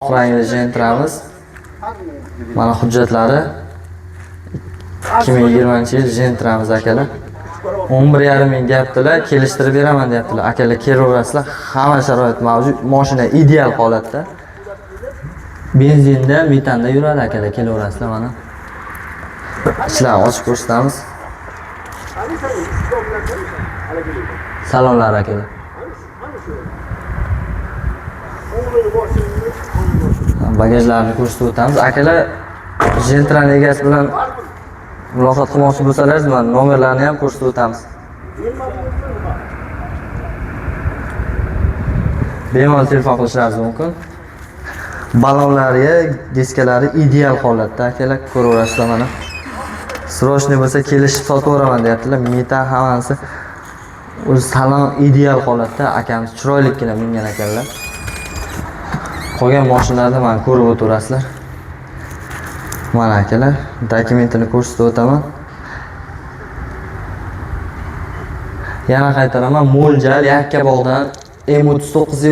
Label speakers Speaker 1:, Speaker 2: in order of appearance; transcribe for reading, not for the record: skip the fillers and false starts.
Speaker 1: Oq rangli Gentramiz. Mana hujjatlari. 2020-yil Gentramiz, akalar. 11,5 ming deyaptilar, kelishtirib beraman deyaptilar. Akalar, kelaverasizlar, hamma sharoit mavjud. Mashina ideal holatda. Benzinda, metanda yuradi, akalar, kelaverasizlar mana. Ichlarni ochib ko'rsatamiz. Salonlar, akalar. Bagajlarni ko'rsatib o'tamiz. Akalar, Gentrani egasi bilan muloqot qilmoqchi bo'lsangiz, mana nomerlarni ham ko'rsatib o'tamiz. Bemalol telefon qilishlaringiz mumkin. Balonlari, diskalari ideal holatda, akalar, ko'raverasizlar mana. Срочный bo'lsa kelishib sotaveraman deyaptilar. Metan hammasi, o'zi salon ideal holatda, akamiz chiroylikkina mingan ekanlar. Qolgan mashinalarni mana ko'rib o'tirasizlar. Mana akalar, dokumentini ko'rsatib o'taman. Yana qaytaraman, mo'ljal Yakkabog'dan M39.